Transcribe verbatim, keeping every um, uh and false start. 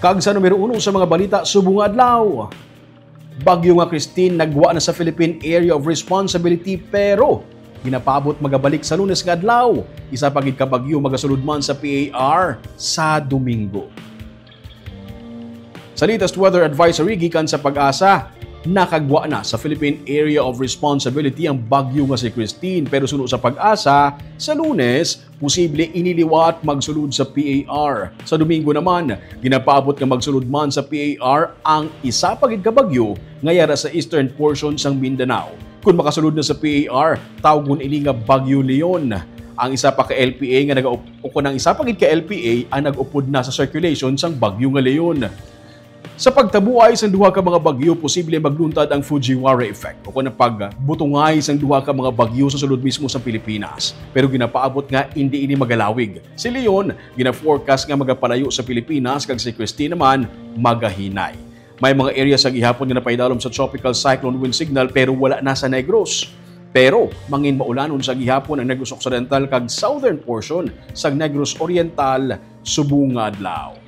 Kag sa numero uno sa mga balita subong nga adlaw, bagyo nga Christine nagwa na sa Philippine Area of Responsibility, pero ginapaabot magabalik sa Lunes nga adlaw. Isa pa gid ka bagyo magasulod man sa P A R sa Domingo. Sa latest weather advisory gikan sa PAGASA, nakagwa na sa Philippine Area of Responsibility ang bagyo nga si Christine, pero suno sa PAGASA, sa Lunes, posible ini liwat magsulod sa P A R. Sa Domingo naman, ginapaabot nga magsulod man sa P A R ang isa pa gid ka bagyo nga yara sa eastern portion sang Mindanao. Kung makasulod na sa P A R, tawgon ini nga Bagyo Leon. Ang isa pa ka L P A nga nagaup-, o kung ang isa pa gid ka L P A ang nag-upod na sa circulation sang Bagyo nga Leon. Sa pagtabuay sang duha ka mga bagyo, posible magluntad ang Fujiwara effect o kon ang pagbutungay sang duha ka mga bagyo sa sulod mismo sa Pilipinas. Pero ginapaabot nga indi ini magalawig. Si Leon, gina-forecast nga magapalayo sa Pilipinas, kag si Christine naman magahinay. May mga area sa gihapon nga napaidalom sa tropical cyclone wind signal pero wala na sa Negros. Pero mangin maulanon sa gihapon ang Negros Occidental kag southern portion sa Negros Oriental subong nga adlaw.